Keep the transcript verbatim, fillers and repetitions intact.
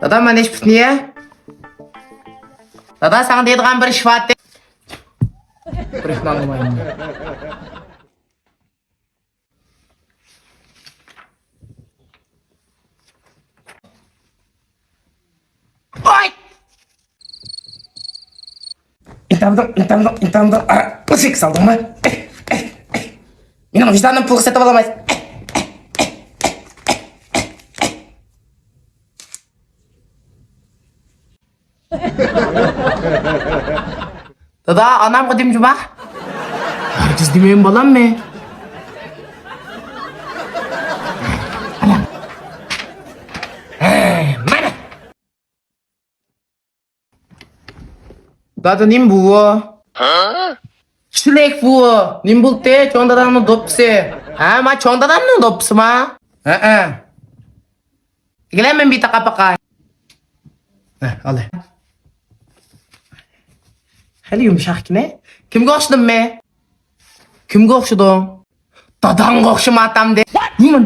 دادا، مانا ئىش پۈتۈن يە. دادا، ساڭا دەيدىغان بىر ئىش بار. بىر ئىشنى ئاڭلىمايمەن. ۋاي! ئىنتاندىڭ، ئىنتاندىڭ، ئىنتاندىڭ. ئا، ئۇزىك سالدىڭمۇ؟ ئېھ، ئېھ، ئېھ. مېنىڭ ۋىجدانىم پۇلغا سېتىۋالالمايسەن. ئېھ، ئېھ، ئېھ، ئېھ، ئېھ. دادا، ئانامغا دېمە جۇما. ھەرگىز دېمەيمەن بالام مەن. دادا، نېمە بۇ؟ چىلەك بۇ. نېمە بولدى؟ چوڭ دادامنىڭ دوپپىسى. ھە، ما چوڭ دادامنىڭ دوپپىسىما؟ ھەئە. ئىگىلەن مەن بىر تاقا پاقا. ھە، ئالە. خېلى يۇمشاق ئىكەن. كىمگە ئوخشىدىم مەن؟ كىمگە ئوخشىدىڭ؟ داداڭغا ئوخشىمايتتىم دە. نېمە؟